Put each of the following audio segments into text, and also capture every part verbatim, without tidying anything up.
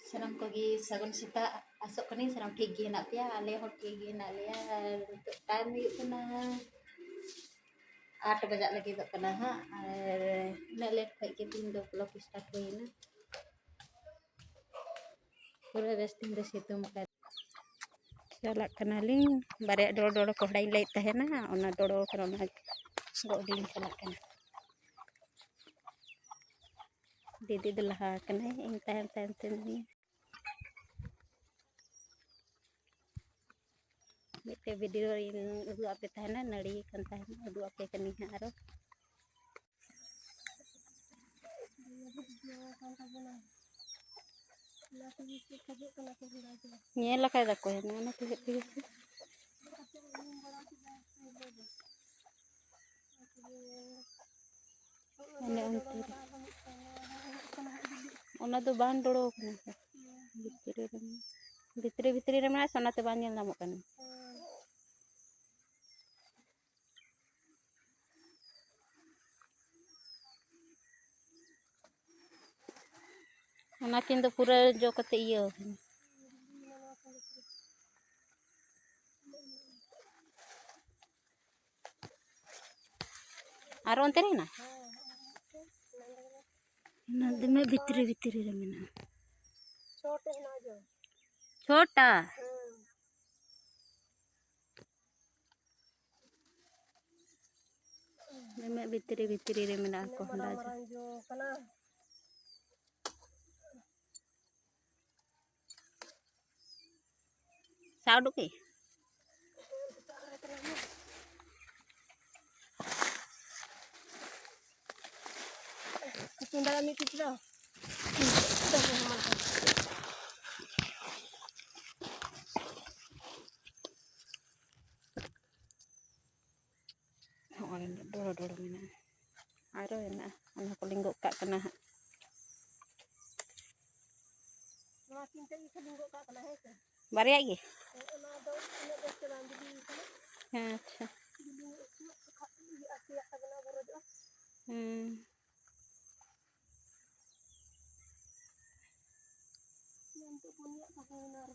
ᱥᱟᱱᱟᱢ ᱠᱚᱜᱮ ᱥᱟᱹᱜᱩᱱ ᱥᱮᱛᱟᱜ᱾ ᱟᱥᱚᱜ ᱠᱟᱹᱱᱟᱹᱧ ᱥᱟᱱᱟᱢ ᱴᱷᱤᱠ ᱜᱮ ᱦᱮᱱᱟᱜ ᱯᱮᱭᱟ᱾ ᱟᱞᱮ ᱦᱚᱸ ᱴᱷᱤᱠ ᱜᱮ ᱦᱮᱱᱟᱜ ᱞᱮᱭᱟ᱾ ᱟᱨ ᱱᱤᱛᱚᱜ ᱴᱟᱭᱤᱢ ᱦᱩᱭᱩᱜ ᱠᱟᱱᱟ ᱟᱴ ᱵᱟᱡᱟᱜ ᱞᱟᱹᱜᱤᱫᱚᱜ ᱠᱟᱱᱟ ᱦᱟᱸᱜ᱾ ᱟᱨ ᱩᱱᱟᱹᱜ ᱞᱮᱴ ᱠᱷᱚᱡ ᱜᱮ ᱛᱮᱦᱮᱧ ᱫᱚ ᱵᱞᱚᱜ ᱥᱴᱟᱨᱴ ᱦᱩᱭᱮᱱᱟ᱾ ᱯᱩᱨᱟᱹ ᱵᱮᱥ ᱛᱮᱦᱮᱧ ᱫᱚ ᱥᱤᱛᱩᱝ ᱠᱟᱫ᱾ ᱪᱟᱞᱟᱜ ᱠᱟᱱᱟᱞᱤᱧ, ᱵᱟᱨᱭᱟ ᱰᱚᱲᱚ ᱰᱚᱲᱚ ᱠᱚᱦᱲᱟᱧ ᱞᱟᱹᱭᱮᱫ ᱛᱟᱦᱮᱱᱟ, ᱚᱱᱟ ᱰᱚᱲᱚ ᱠᱟᱱᱟ, ᱚᱱᱟ ᱜᱚᱜ ᱞᱤᱧ ᱪᱟᱞᱟᱜ ᱠᱟᱱᱟ᱾ ᱫᱤᱫᱤ ᱫᱚ ᱞᱟᱦᱟ ᱠᱟᱱᱟᱭ, ᱤᱧ ᱛᱟᱭᱚᱢ ᱛᱟᱭᱚᱢ ᱛᱮ ᱢᱤᱱᱟᱹᱧᱟ᱾ ᱢᱤᱫᱴᱮᱡ ᱵᱷᱤᱰᱤᱭᱳ ᱨᱤᱧ ᱩᱫᱩᱜ ᱟᱯᱮ ᱛᱟᱦᱮᱱᱟ, ᱱᱟᱹᱲᱤ ᱠᱟᱱ ᱛᱟᱦᱮᱱᱟ, ᱩᱫᱩᱜ ᱟᱯᱮ ᱠᱟᱹᱱᱟᱹᱧ ᱦᱟᱸᱜ ᱟᱨᱚ᱾ ᱧᱮᱞ ᱟᱠᱟᱫᱟ ᱠᱚ, ᱦᱮᱸ, ᱚᱱᱟ ᱛᱮᱜᱮ ᱛᱮᱜᱮ ᱥᱮ᱾ ᱚᱱᱮ ᱚᱱᱛᱮ ᱨᱮ᱾ ᱚᱱᱟ ᱫᱚ ᱵᱟᱝ ᱰᱚᱲᱚ ᱠᱟᱱᱟ ᱥᱮ᱾ ᱵᱷᱤᱛᱨᱤ ᱨᱮ ᱢᱮᱱᱟᱜᱼᱟ᱾ ᱵᱷᱤᱛᱨᱤ, ᱵᱷᱤᱛᱨᱤ ᱨᱮ ᱢᱮᱱᱟᱜᱼᱟ ᱥᱮ, ᱚᱱᱟᱛᱮ ᱵᱟᱝ ᱧᱮᱞ ᱧᱟᱢᱚᱜ ᱠᱟᱱᱟ᱾ ᱚᱱᱟ ᱠᱤᱱ ᱫᱚ ᱯᱩᱨᱟᱹ ᱡᱚ ᱠᱟᱛᱮ ᱤᱭᱟᱹ ᱟᱠᱟᱱᱟ᱾ ᱟᱨ ᱚᱱᱛᱮ ᱨᱮ ᱦᱮᱱᱟᱜᱼᱟ? ᱚᱱᱟ ᱫᱚᱢᱮ ᱵᱷᱤᱛᱨᱤ ᱵᱷᱤᱛᱨᱤ ᱨᱮ ᱢᱮᱱᱟᱜᱼᱟ᱾ ᱪᱷᱚᱴᱟ᱾ ᱫᱚᱢᱮ ᱵᱷᱤᱛᱨᱤ ᱵᱷᱤᱛᱨᱤ ᱨᱮ ᱢᱮᱱᱟᱜᱼᱟ ᱠᱚᱦᱰᱟ ᱡᱚ᱾ ᱥᱟᱵ ᱩᱰᱩᱠ ᱠᱮᱫ? ᱥᱤᱛᱩᱝ ᱫᱟᱲᱮᱭᱟᱜ ᱢᱤᱫ ᱴᱤᱯ ᱫᱚ᱾ ᱦᱚᱸᱜᱼᱚᱭ ᱰᱚᱲᱚ ᱰᱚᱲᱚ ᱢᱮᱱᱟᱜᱼᱟ᱾ ᱟᱨᱚ ᱦᱮᱱᱟᱜᱼᱟ, ᱚᱱᱟ ᱠᱚ ᱞᱤᱸᱜᱚᱜ ᱠᱟᱜ ᱠᱟᱱᱟ ᱦᱟᱸᱜ᱾ ᱱᱚᱣᱟ ᱠᱤᱱ ᱛᱮ ᱜᱮ ᱠᱷᱟᱹᱞᱤ ᱜᱚᱜ ᱠᱟᱜ ᱠᱟᱱᱟ, ᱦᱮᱸ ᱥᱮ? ᱵᱟᱨᱭᱟ ᱜᱮ? ᱦᱮᱸ, ᱚᱱᱟ ᱫᱚ ᱩᱱᱟᱹᱜ ᱵᱮᱥ ᱛᱮ ᱵᱟᱝ ᱵᱤᱞᱤ ᱠᱟᱱᱟ᱾ ᱦᱮᱸ, ᱟᱪᱪᱷᱟ᱾ ᱵᱤᱞᱤ ᱧᱚᱜ ᱦᱚᱪᱚᱣᱟᱜ ᱠᱷᱟᱡ ᱤᱭᱟᱹᱜᱼᱟ, ᱥᱮᱭᱟᱜ ᱛᱟᱵᱮᱱᱟ, ᱵᱚᱨᱚᱡᱚᱜᱼᱟ᱾ ᱦᱩᱸ᱾ ᱯᱩᱱᱭᱟᱹ ᱛᱟᱦᱮᱸᱭᱮᱱᱟ ᱟᱨ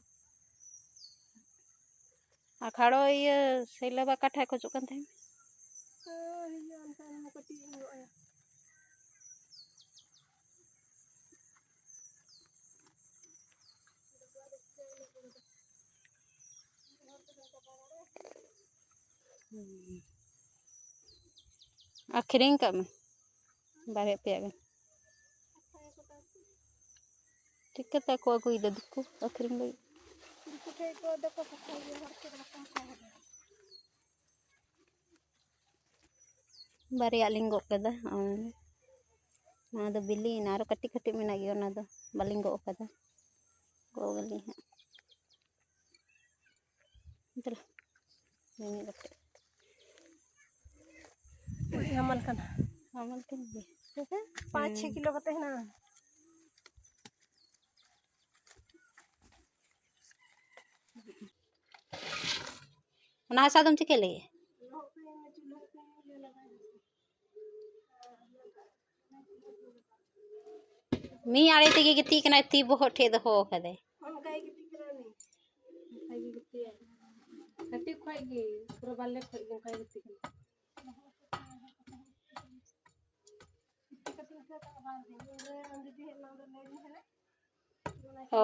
ᱟᱨ ᱠᱷᱟᱲᱚ ᱤᱭᱟᱹ ᱥᱟᱹᱭᱞᱟᱹ ᱵᱟ ᱚᱠᱟ ᱴᱷᱮᱡ ᱠᱷᱚᱡᱚᱜ ᱠᱟᱱ ᱛᱟᱦᱮᱸᱱ? ᱦᱮᱸ, ᱦᱤᱡᱩᱜᱼᱟ, ᱮᱱᱠᱷᱟᱱ ᱦᱚᱸ ᱠᱟᱹᱴᱤᱡ ᱤᱧ ᱜᱚᱜ ᱟᱭᱟ᱾ ᱟᱹᱠᱷᱨᱤᱧ ᱠᱟᱜ ᱢᱮ ᱵᱟᱨᱭᱟ ᱯᱮᱭᱟ ᱜᱟᱱ᱾ ᱪᱤᱠᱟᱹᱛᱮ ᱠᱚ ᱟᱹᱜᱩᱭᱮᱫᱟ ᱫᱤᱠᱩ ᱟᱹᱠᱷᱨᱤᱧ ᱞᱟᱹᱜᱤᱫ? ᱫᱤᱠᱩ ᱴᱷᱮᱡ ᱠᱚ ᱫᱚᱠᱚ ᱦᱟᱛᱟᱣ ᱜᱮᱭᱟ, ᱦᱚᱲ ᱴᱷᱮᱡ ᱫᱚ ᱵᱟᱠᱚ ᱦᱟᱛᱟᱣ ᱜᱮᱭᱟ᱾ ᱵᱟᱨᱭᱟ ᱞᱤᱧ ᱜᱚᱜ ᱠᱮᱫᱟ᱾ ᱚ, ᱱᱚᱣᱟ ᱫᱚ ᱵᱤᱞᱤᱭᱮᱱᱟ, ᱟᱨᱚ ᱠᱟᱹᱴᱤᱡ ᱠᱟᱹᱴᱤᱡ ᱢᱮᱱᱟᱜ ᱜᱮᱭᱟ, ᱚᱱᱟ ᱫᱚ ᱵᱟᱹᱞᱤᱧ ᱜᱚᱜ ᱠᱟᱫᱟ, ᱜᱚᱜ ᱟᱹᱞᱤᱧ ᱦᱟᱸᱜ᱾ ᱫᱮᱞᱟ, ᱢᱤᱢᱤᱫ ᱜᱚᱴᱮᱡ᱾ ᱟᱹᱰᱤ ᱦᱟᱢᱟᱞ ᱠᱟᱱᱟ᱾ ᱦᱟᱢᱟᱞ ᱠᱟᱱ ᱜᱮᱭᱟ᱾ ᱦᱮᱸᱥᱮ? ᱯᱟᱸᱪ ᱪᱷᱚᱭ ᱦᱩᱸ᱾ ᱠᱤᱞᱳ ᱠᱟᱛᱮ ᱦᱮᱱᱟᱜᱼᱟ᱾ ᱚᱱᱟ ᱦᱟᱥᱟ ᱫᱚᱢ ᱪᱤᱠᱟᱹ ᱞᱟᱹᱜᱤᱫ? ᱢᱤᱫ ᱟᱲᱮ ᱛᱮᱜᱮ ᱜᱤᱛᱤᱡ ᱠᱟᱱᱟᱭ, ᱛᱤ ᱵᱚᱦᱚᱜ ᱴᱷᱮᱡ ᱫᱚᱦᱚ ᱠᱟᱫᱟᱭ᱾ ᱚᱱᱠᱟᱭ ᱜᱤᱛᱤᱡ ᱠᱟᱱᱟ ᱩᱱᱤ᱾ ᱚᱱᱠᱟᱭ ᱜᱮ ᱜᱤᱛᱤᱡ ᱟᱭ᱾ ᱠᱟᱹᱴᱤᱡ ᱠᱷᱚᱡ ᱜᱮ ᱯᱩᱨᱟᱹ ᱵᱟᱞᱮ ᱠᱷᱚᱡ ᱜᱮ ᱚᱱᱠᱟᱭ ᱜᱤᱛᱤᱡ ᱠᱟᱱᱟ᱾ ᱜᱤᱛᱤᱡ ᱠᱟᱛᱮ ᱤᱱᱠᱟᱹ ᱫᱚ ᱵᱟᱝ ᱦᱩᱭᱩᱜᱼᱟ᱾ ᱚᱸᱰᱮ ᱡᱩᱫᱤ ᱦᱮᱡ ᱮᱱᱟ, ᱚᱸᱰᱮ ᱞᱟᱹᱭ ᱢᱮ ᱦᱟᱸᱜ᱾ ᱚ᱾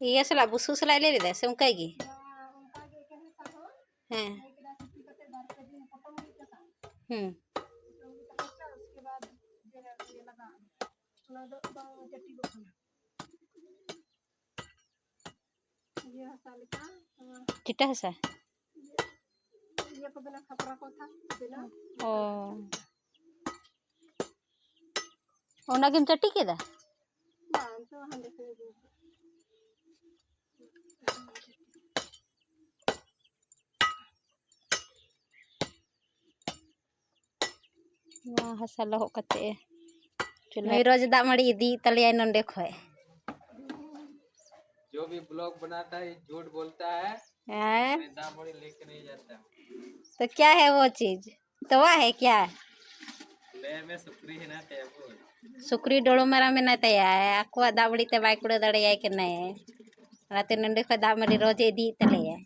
ᱤᱭᱟᱹ ᱥᱟᱞᱟᱜ, ᱵᱩᱥᱩᱵ ᱥᱟᱞᱟᱜ ᱞᱟᱹᱭ ᱞᱮᱫᱟ ᱥᱮ ᱚᱱᱠᱟ ᱜᱮ? ᱦᱮᱸ᱾ ᱦᱩᱸ᱾ ᱤᱭᱟᱹ ᱦᱟᱥᱟ ᱞᱮᱠᱟ, ᱱᱚᱣᱟ ᱪᱤᱴᱟ ᱦᱟᱥᱟ? ᱤᱭᱟᱹ ᱠᱚ ᱵᱮᱱᱟᱣ, ᱠᱷᱟᱯᱨᱟ ᱠᱚ ᱛᱷᱟ-, ᱵᱮᱱᱟᱣ᱾ ᱚ᱾ ᱚᱱᱟᱜᱮᱢ ᱪᱟᱹᱴᱤ ᱠᱮᱫᱟ? ᱵᱟᱝ, ᱛᱚ ᱦᱟᱸᱰᱮ ᱠᱷᱚᱱ ᱟᱹᱜᱩ ᱠᱟᱜ᱾ ᱱᱚᱣᱟ ᱦᱟᱥᱟ ᱞᱚᱦᱚᱫ ᱠᱟᱛᱮ ᱪᱩᱞᱦᱟᱹ᱾ ᱱᱩᱭ ᱨᱳᱡᱽ ᱫᱟᱜ ᱢᱟᱹᱲᱤ ᱤᱫᱤᱭᱮᱫ ᱛᱟᱞᱮᱭᱟᱭ ᱱᱚᱸᱰᱮ ᱠᱷᱚᱡ᱾ जो भी ब्लॉग बनाता है, झूठ बोलता है। हैं? मैं दाल बड़ी लेके नहीं जाता। तो क्या है वो चीज? तवा है क्या? ले में सुकरी है ना, टेबल। ᱥᱩᱠᱨᱤ ᱰᱚᱲᱚ ᱢᱟᱨᱟ ᱢᱮᱱᱟᱭ ᱛᱟᱭᱟ, ᱟᱠᱚᱣᱟᱜ ᱫᱟᱜ ᱢᱟᱹᱲᱤ ᱛᱮ ᱵᱟᱭ ᱠᱩᱲᱟᱹ ᱫᱟᱲᱮᱭᱟᱭ ᱠᱟᱱᱟᱭ᱾ ᱚᱱᱟᱛᱮ ᱱᱚᱸᱰᱮ ᱠᱷᱚᱱ ᱫᱟᱜ ᱢᱟᱹᱲᱤ ᱨᱳᱡᱮ ᱤᱫᱤᱭᱮᱫ ᱛᱟᱞᱮᱭᱟ᱾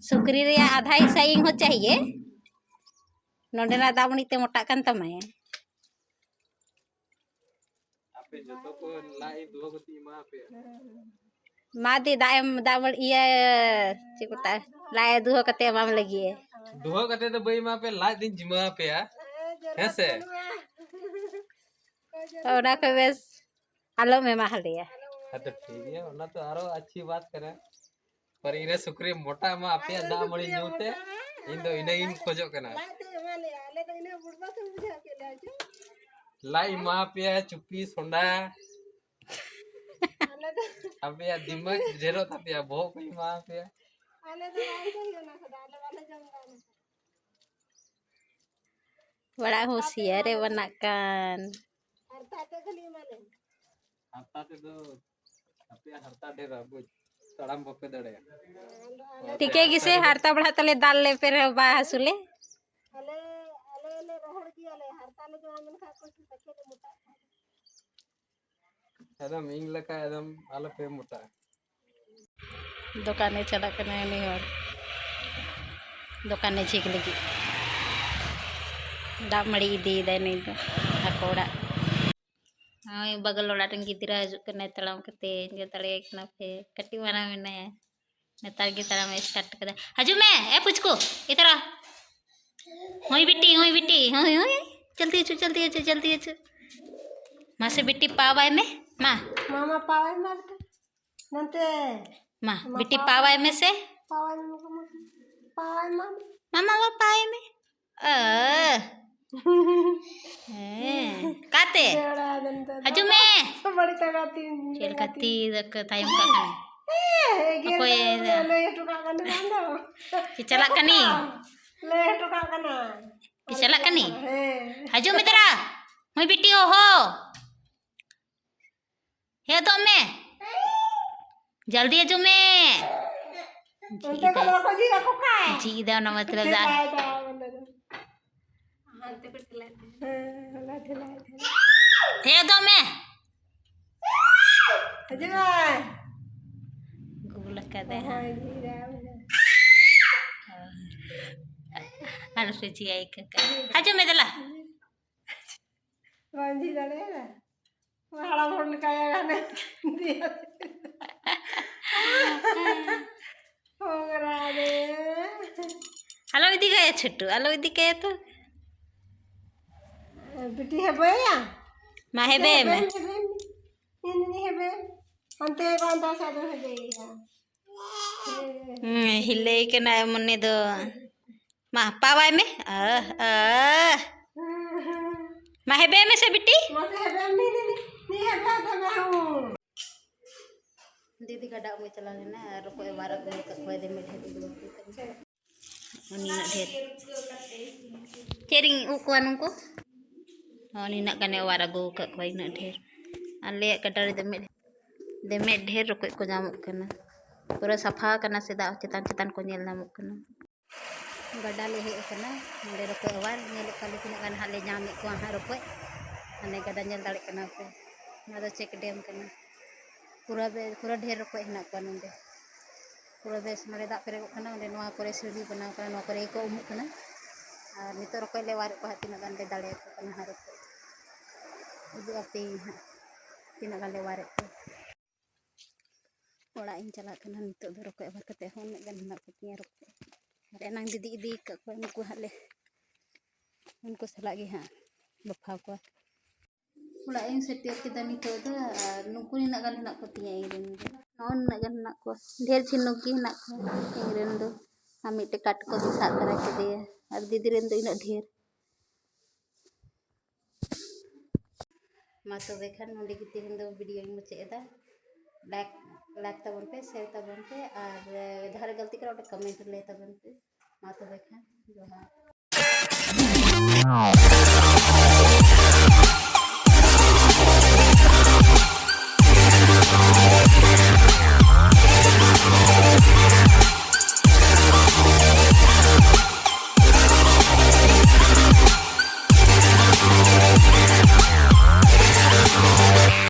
ᱥᱩᱠᱨᱤ ᱨᱮᱭᱟᱜ ᱟᱫᱷᱟ ᱦᱤᱥᱥᱟ ᱤᱧ ᱦᱚᱸ ᱪᱟᱦᱤᱭᱮ᱾ ᱱᱚᱸᱰᱮᱱᱟᱜ ᱫᱟᱜ ᱢᱟᱹᱲᱤ ᱛᱮ ᱢᱚᱴᱟᱜ ᱠᱟᱱ ᱛᱟᱢᱟᱭ᱾ ᱟᱯᱮ ᱡᱚᱛᱚ ᱠᱚ ᱞᱟᱡ ᱫᱩᱦᱟᱹ ᱠᱟᱛᱮ ᱮᱢᱟ ᱯᱮᱭᱟ᱾ ᱢᱟ ᱫᱤ, ᱫᱟᱜ ᱮᱢ, ᱫᱟᱜ ᱢᱟᱹᱲᱤ, ᱤᱭᱟᱹ, ᱪᱮᱫ ᱠᱚ ᱢᱮᱛᱟᱜᱼᱟ, ᱞᱟᱡ ᱫᱩᱦᱟᱹ ᱠᱟᱛᱮ ᱮᱢᱟᱢ ᱞᱟᱹᱜᱤᱫ᱾ ᱫᱩᱦᱟᱹ ᱠᱟᱛᱮ ᱫᱚ ᱵᱟᱹᱧ ᱮᱢᱟ ᱯᱮᱭᱟ, ᱞᱟᱡ ᱫᱚᱧ ᱡᱤᱢᱟᱹ ᱟᱯᱮᱭᱟ᱾ ᱦᱮᱸ ᱥᱮ? ᱚᱱᱟ ᱠᱚ ᱵᱮᱥ ᱟᱞᱚᱢ ᱮᱢᱟ ᱦᱟᱞᱮᱭᱟ᱾ ᱦᱮᱸ ᱛᱚ ᱴᱷᱤᱠ ᱜᱮᱭᱟ, ᱚᱱᱟ ᱛᱚ ᱟᱨᱚ ᱟᱪᱪᱷᱤ ᱵᱟᱛ ᱠᱟᱱᱟ᱾ ᱯᱟᱨ ᱤᱱᱟᱹ ᱥᱩᱠᱨᱤ ᱢᱚᱴᱟ ᱮᱢᱟ ᱟᱯᱮᱭᱟ ᱫᱟᱜ ᱢᱟᱹᱲᱤ ᱧᱩ ᱛᱮ, ᱤᱧ ᱫᱚ ᱤᱱᱟᱹᱜᱤᱧ ᱠᱷᱚᱡᱚᱜ ᱠᱟᱱᱟ᱾ ᱞᱟᱡ ᱛᱮ ᱮᱢᱟ ᱞᱮᱭᱟ, ᱟᱞᱮ ᱫᱚ ᱤᱱᱟᱹ ᱵᱩᱲᱵᱟ ᱥᱮ ᱵᱩᱡᱷᱟᱹᱣ ᱠᱮᱫ ᱞᱮᱭᱟ ᱪᱚ᱾ ᱞᱟᱡ ᱮᱢᱟ ᱯᱮᱭᱟ ᱪᱩᱯᱤ ᱥᱚᱸᱰᱟ᱾ ᱟᱞᱮ ᱫᱚ ᱟᱯᱮᱭᱟᱜ ᱫᱤᱢᱟᱜᱽ ᱡᱮᱨᱚᱜ ᱛᱟᱯᱮᱭᱟ, ᱵᱚᱦᱚᱜ ᱠᱚ ᱮᱢᱟ ᱯᱮᱭᱟ᱾ ᱟᱞᱮ ᱫᱚ ᱵᱟᱝ ᱪᱟᱹᱦᱤ ᱚᱱᱟ ᱠᱚᱫᱚ, ᱟᱞᱮ ᱵᱟᱞᱮ ᱡᱚᱢ ᱫᱟ ᱚᱱᱟ ᱠᱚᱫᱚ᱾ ᱵᱟᱲᱟ ᱦᱩᱥᱤᱭᱟᱨᱮ ᱵᱟᱱᱟᱜ ᱠᱟᱱ᱾ ᱦᱟᱨᱛᱟ ᱛᱮ ᱠᱷᱟᱹᱞᱤ ᱮᱢᱟ ᱞᱮ᱾ ᱦᱟᱨᱛᱟ ᱛᱮᱫᱚ ᱟᱯᱮᱭᱟᱜ ᱦᱟᱨᱛᱟ ᱰᱷᱮᱨᱟ, ᱵᱩᱡᱽ, ᱛᱟᱲᱟᱢ ᱵᱟᱯᱮ ᱫᱟᱲᱮᱭᱟᱜᱼᱟ᱾ ᱴᱷᱤᱠᱟᱹ ᱜᱮᱥᱮ, ᱦᱟᱨᱛᱟ ᱵᱟᱲᱟ ᱛᱟᱞᱮ ᱫᱟᱞ ᱞᱮ ᱯᱮ ᱨᱮᱦᱚᱸ ᱵᱟᱭ ᱦᱟᱹᱥᱩ ᱞᱮ᱾ ᱟᱞᱮ, ᱟᱞᱮ ᱞᱮ ᱨᱚᱦᱚᱲ ᱜᱮᱭᱟᱞᱮ, ᱦᱟᱨᱛᱟ ᱞᱮ ᱡᱚᱢᱟ, ᱢᱮᱱᱠᱷᱟᱱ ᱚᱠᱚᱭ ᱥᱩᱫᱷᱟᱹ ᱠᱷᱮᱞ ᱢᱚᱴᱟᱜ ᱠᱟᱱᱟ᱾ ᱮᱠᱫᱚᱢ ᱤᱧ ᱞᱮᱠᱟ, ᱮᱠᱫᱚᱢ ᱟᱞᱚᱯᱮ ᱢᱚᱴᱟᱜᱼᱟ᱾ ᱫᱚᱠᱟᱱᱮ ᱪᱟᱞᱟᱜ ᱠᱟᱱᱟ ᱩᱱᱤ ᱦᱚᱲ, ᱫᱚᱠᱟᱱᱮ ᱡᱷᱤᱡ ᱞᱟᱹᱜᱤᱫ᱾ ᱫᱟᱜ ᱢᱟᱹᱲᱤ ᱤᱫᱤᱭᱮᱫᱟᱭ ᱱᱩᱭ ᱫᱚ ᱟᱠᱚ ᱚᱲᱟᱜ᱾ ᱱᱚᱜᱼᱚᱭ ᱵᱟᱜᱚᱞ ᱚᱲᱟᱜ ᱨᱮᱱ ᱜᱤᱫᱽᱨᱟᱹ ᱦᱤᱡᱩᱜ ᱠᱟᱱᱟᱭ ᱛᱟᱲᱟᱢ ᱠᱟᱛᱮ, ᱧᱮᱞ ᱫᱟᱲᱮᱭᱟᱭ ᱠᱟᱱᱟ ᱯᱮ, ᱠᱟᱹᱴᱤᱡ ᱢᱟᱨᱟᱝ ᱢᱮᱱᱟᱭᱟ᱾ ᱱᱮᱛᱟᱨ ᱜᱮ ᱛᱟᱲᱟᱢ start ᱠᱟᱫᱟ᱾ ᱦᱤᱡᱩᱜ ᱢᱮ, ᱮ ᱯᱩᱪᱠᱩ, ᱤᱫᱷᱟᱨ ᱟ᱾ ᱦᱳᱭ ᱵᱤᱴᱤ, ᱦᱳᱭ ᱵᱤᱴᱤ, ᱦᱳᱭ, ᱦᱳᱭ᱾ ᱡᱚᱞᱫᱤ ᱦᱤᱡᱩᱜ, ᱡᱚᱞᱫᱤ ᱦᱤᱡᱩᱜ, ᱡᱚᱞᱫᱤ ᱦᱤᱡᱩᱜ᱾ ᱢᱟᱥᱮ ᱵᱤᱴᱤ, ᱯᱟᱣᱟᱭ ᱢᱮ, ᱢᱟ᱾ ᱢᱟᱢᱟ ᱯᱟᱣᱟᱭ ᱢᱟ ᱵᱮᱴᱟ᱾ ᱱᱚᱱᱛᱮ᱾ ᱢᱟ, ᱢᱟ, ᱵᱤᱴᱤ, ᱯᱟᱣᱟᱭ ᱯᱟᱣᱟᱭ ᱢᱮ ᱥᱮ᱾ ᱯᱟᱣᱟᱭ ᱢᱮ, ᱢᱟᱢᱟ᱾ ᱯᱟᱣᱟᱭ ᱢᱟ᱾ ᱢᱟᱢᱟ, ᱯᱟᱣᱟᱭ ᱢᱮ᱾ ᱚ᱾ ᱦᱮᱸ, ᱠᱟᱛᱮ? ᱦᱤᱡᱩᱜ ᱢᱮ᱾ ᱵᱟᱹᱲᱤᱡ ᱛᱟᱠᱟᱛᱤᱧ ᱪᱮᱫ ᱞᱮᱠᱟ ᱛᱤ ᱫᱚᱠᱚ ᱛᱟᱭᱚᱢ ᱠᱟᱜ ᱠᱟᱱᱟ? ᱦᱮᱸ, ᱮᱜᱮᱨ ᱚᱠᱚᱭ ᱠᱟᱱᱟ, ᱫᱟ? ᱞᱟᱹᱭ ᱦᱚᱴᱚ ᱠᱟᱜ ᱠᱟᱱᱟ ᱵᱟᱝ ᱫᱚ᱾ ᱪᱮᱫ ᱪᱟᱞᱟᱜ ᱠᱟᱹᱱᱤ? ᱞᱟᱹᱭ ᱦᱚᱴᱚ ᱠᱟᱜ ᱠᱟᱱᱟ᱾ ᱪᱮᱫ ᱪᱟᱞᱟᱜ ᱠᱟᱹᱱᱤ? ᱦᱮᱸ᱾ ᱦᱤᱡᱩᱜ ᱢᱮ ᱛᱟᱨᱟ᱾ ᱦᱳᱭ ᱵᱤᱴᱤ, ᱚᱦᱚ᱾ ᱦᱮᱡ ᱦᱚᱫᱚᱜ ᱢᱮ᱾ ᱡᱚᱞᱫᱤ ᱦᱤᱡᱩᱜ ᱢᱮ᱾ ᱚᱱᱛᱮ ᱠᱷᱚᱱ ᱵᱟᱠᱚ ᱡᱷᱤᱡ ᱟᱠᱚ ᱠᱷᱟᱡ᱾ ᱡᱷᱤᱡ ᱮᱫᱟ ᱚᱱᱟ ᱢᱚᱛᱞᱚᱵ ᱫᱚ᱾ ᱴᱷᱮᱞᱟᱭ ᱫᱟ ᱚᱸᱰᱮ ᱫᱚ᱾ ᱦᱟᱱᱛᱮ ᱯᱮ ᱴᱷᱮᱞᱟᱭ ᱫᱟ᱾ ᱦᱮᱸ, ᱦᱚᱞᱟ ᱴᱷᱮᱞᱟᱭ ᱫᱟ᱾ ᱦᱮᱸ, ᱫᱚ ᱢᱮ᱾ ᱦᱤᱡᱩᱜ ᱢᱮ᱾ ᱜᱩᱞ ᱠᱟᱫᱟᱭ ᱦᱟᱸᱜ᱾ ᱦᱳᱭ, ᱦᱤᱡᱩᱜ ᱢᱮ᱾ ᱟᱨ ᱥᱮ ᱪᱮᱫ ᱟᱭ ᱠᱟᱠᱟ? ᱦᱤᱡᱩᱜ ᱢᱮ, ᱫᱮᱞᱟ᱾ ᱵᱟᱝ ᱡᱷᱤᱡ ᱫᱟᱲᱮᱭᱟᱜᱼᱟ᱾ ᱦᱟᱲᱟᱢ ᱦᱚᱲ ᱞᱮᱠᱟ ᱦᱟᱱᱮ ᱦᱚᱸᱜᱽᱨᱟ ᱨᱮ᱾ ᱟᱞᱚ ᱤᱫᱤ ᱠᱟᱭᱟ ᱪᱷᱳᱴᱩ, ᱟᱞᱚ ᱤᱫᱤ ᱠᱟᱭᱟ ᱛᱚ᱾ ᱵᱤᱴᱤ ᱦᱮᱵᱮᱭᱟ? ᱢᱟ ᱦᱮᱵᱮ ᱢᱮ᱾ ᱦᱮᱵᱮ ᱢᱮ, ᱦᱮᱵᱮ ᱢᱮ᱾ ᱤᱧ ᱦᱮᱵᱮ᱾ ᱦᱟᱱᱛᱮ ᱵᱟᱝ ᱫᱚ ᱥᱟᱫᱚ ᱦᱮᱵᱮᱭᱟ᱾ ᱦᱩᱸ, ᱦᱤᱞᱟᱹᱭ ᱠᱟᱱᱟᱭ ᱢᱚᱱᱮ ᱫᱚ᱾ ᱢᱟ, ᱯᱟᱣᱟᱭ ᱢᱮ᱾ ᱟᱦ, ᱟᱦ᱾ ᱢᱟ, ᱦᱮᱵᱮ ᱢᱮᱥᱮ, ᱵᱤᱴᱤ᱾ ᱢᱟᱥᱮ ᱦᱮᱵᱮ ᱢᱮ, ᱱᱤ, ᱱᱤ, ᱱᱤ ᱦᱮᱵᱮ ᱫᱚ ᱢᱮ ᱦᱩᱸ᱾ ᱫᱤᱫᱤ ᱜᱟᱰᱟ ᱩᱢᱩᱜ ᱪᱟᱞᱟᱣ ᱞᱮᱱᱟ ᱟᱨ ᱨᱚᱠᱚᱡ ᱚᱣᱟᱨ ᱟᱹᱜᱩ ᱟᱠᱟᱫ ᱠᱚᱣᱟᱭ ᱫᱚᱢᱮ ᱰᱷᱮᱨ ᱩᱰᱩᱠ ᱟᱠᱟᱱᱟ᱾ ᱱᱤᱱᱟᱹᱜ ᱰᱷᱮᱨ᱾ ᱪᱮᱫ ᱨᱤᱧ ᱩᱵ ᱠᱚᱣᱟ ᱱᱩᱠᱩ? ᱦᱚᱸ, ᱱᱤᱱᱟᱹᱜ ᱜᱟᱱᱮ ᱚᱣᱟᱨ ᱟᱹᱜᱩ ᱟᱠᱟᱫ ᱠᱚᱣᱟ ᱤᱱᱟᱹᱜ ᱰᱷᱮᱨ᱾ ᱟᱞᱮᱭᱟᱜ ᱜᱟᱰᱟ ᱨᱮ ᱫᱚᱢᱮ, ᱫᱚᱢᱮ ᱰᱷᱮᱨ ᱨᱚᱠᱚᱡ ᱠᱚ ᱧᱟᱢᱚᱜ ᱠᱟᱱᱟ᱾ ᱯᱩᱨᱟᱹ ᱥᱟᱯᱷᱟ ᱟᱠᱟᱱᱟ ᱥᱮ, ᱫᱟᱜ ᱪᱮᱛᱟᱱ ᱪᱮᱛᱟᱱ ᱠᱚ ᱧᱮᱞ ᱧᱟᱢᱚᱜ ᱠᱟᱱᱟ᱾ ᱜᱟᱰᱟ ᱞᱮ ᱦᱮᱡ ᱟᱠᱟᱱᱟ, ᱱᱚᱰᱮ ᱨᱚᱠᱚᱡ ᱚᱣᱟᱨ ᱧᱮᱞᱮᱫ ᱠᱚᱣᱟ ᱞᱮ ᱛᱤᱱᱟᱹᱜ ᱜᱟᱱ ᱦᱟᱸᱜ ᱞᱮ ᱧᱟᱢᱮᱫ ᱠᱚᱣᱟ ᱦᱟᱸᱜ ᱨᱚᱠᱚᱡ᱾ ᱦᱟᱱᱮ ᱜᱟᱰᱟ ᱧᱮᱞ ᱫᱟᱲᱮᱭᱟᱜ ᱠᱟᱱᱟ ᱯᱮ, ᱱᱚᱣᱟ ᱫᱚ check dam ᱠᱟᱱᱟ᱾ ᱯᱩᱨᱟᱹ ᱵᱮ-, ᱯᱩᱨᱟᱹ ᱰᱷᱮᱨ ᱨᱚᱠᱚᱡ ᱦᱮᱱᱟᱜ ᱠᱚᱣᱟ ᱱᱚᱰᱮ᱾ ᱯᱩᱨᱟᱹ ᱵᱮᱥ ᱱᱚᱰᱮ ᱫᱟᱜ ᱯᱮᱨᱮᱡᱚᱜ ᱠᱟᱱᱟ, ᱚᱸᱰᱮ ᱱᱚᱣᱟ ᱠᱚᱨᱮ ᱥᱤᱲᱤ ᱵᱮᱱᱟᱣ ᱠᱟᱱᱟ, ᱱᱚᱣᱟ ᱠᱚᱨᱮ ᱜᱮᱠᱚ ᱩᱢᱩᱜ ᱠᱟᱱᱟ᱾ ᱟᱨ ᱱᱤᱛᱚᱜ ᱨᱚᱠᱚᱡ ᱞᱮ ᱚᱣᱟᱨᱮᱫ ᱠᱚᱣᱟ ᱦᱟᱸᱜ, ᱛᱤᱱᱟᱹᱜ ᱜᱟᱱ ᱞᱮ ᱫᱟᱲᱮᱭᱟᱠᱚ ᱠᱟᱱᱟ ᱦᱟᱸᱜ ᱨᱚᱠᱚᱡ᱾ ᱩᱫᱩᱜ ᱟᱯᱮᱭᱟᱹᱧ ᱦᱟᱸᱜ ᱛᱤᱱᱟᱹᱜ ᱜᱟᱱ ᱞᱮ ᱚᱣᱟᱨᱮᱫ ᱠᱚᱣᱟ᱾ ᱚᱲᱟᱜ ᱤᱧ ᱪᱟᱞᱟᱜ ᱠᱟᱱᱟ ᱱᱤᱛᱚᱜ ᱫᱚ, ᱨᱚᱠᱚᱡ ᱚᱣᱟᱨ ᱠᱟᱛᱮ ᱦᱚᱸ ᱩᱱᱟᱹᱜ ᱜᱟᱱ ᱦᱮᱱᱟᱜ ᱠᱚᱛᱤᱧᱟ ᱨᱚᱠᱚᱡ᱾ ᱟᱨ ᱮᱱᱟᱝ ᱫᱤᱫᱤ ᱤᱫᱤ ᱟᱠᱟᱫ ᱠᱚᱣᱟ, ᱩᱱᱠᱩ ᱦᱟᱸᱜ ᱞᱮ, ᱩᱱᱠᱩ ᱥᱟᱞᱟᱜ ᱜᱮ ᱦᱟᱸᱜ ᱵᱟᱯᱷᱟᱣ ᱠᱚᱣᱟ᱾ ᱚᱲᱟᱜ ᱤᱧ ᱥᱮᱴᱮᱨ ᱠᱮᱫᱟ ᱱᱤᱛᱚᱜ ᱫᱚ, ᱟᱨ ᱱᱩᱠᱩ ᱱᱤᱱᱟᱹᱜ ᱜᱟᱱ ᱦᱮᱱᱟᱜ ᱠᱚᱛᱤᱧᱟ ᱤᱧ ᱨᱮᱱ ᱫᱚ᱾ ᱱᱚᱜᱼᱚ ᱱᱩᱱᱟᱹᱜ ᱜᱟᱱ ᱦᱮᱱᱟᱜ ᱠᱚᱣᱟ, ᱰᱷᱮᱨ ᱡᱷᱤᱱᱩᱠ ᱜᱮ ᱦᱮᱱᱟᱜ ᱠᱚᱣᱟ ᱤᱧ ᱨᱮᱱ ᱫᱚ᱾ ᱟᱨ ᱢᱤᱫᱴᱮᱡ ᱠᱟᱴᱠᱚᱢ ᱤᱧ ᱥᱟᱵ ᱛᱟᱨᱟ ᱠᱮᱫᱮᱭᱟ, ᱟᱨ ᱫᱤᱫᱤ ᱨᱮᱱ ᱫᱚ ᱤᱱᱟᱹᱜ ᱰᱷᱮᱨ᱾ ᱢᱟ ᱛᱚᱵᱮ ᱠᱷᱟᱱ ᱱᱚᱸᱰᱮ ᱜᱮ ᱛᱮᱦᱮᱧ ᱫᱚ video ᱧ ᱢᱩᱪᱟᱹᱫ ᱮᱫᱟ᱾ Like, like ᱛᱟᱵᱚᱱ ᱯᱮ, share ᱛᱟᱵᱚᱱ ᱯᱮ, ᱟᱨ ᱡᱟᱦᱟᱸ ᱨᱮ ᱜᱟᱹᱞᱛᱤ ᱠᱟᱱᱟ ᱚᱸᱰᱮ comment ᱨᱮ ᱞᱟᱹᱭ ᱛᱟᱵᱚᱱ ᱯᱮ᱾ ᱢᱟ ᱛᱚᱵᱮ ᱠᱷᱟᱱ ᱡᱚᱦᱟᱨ᱾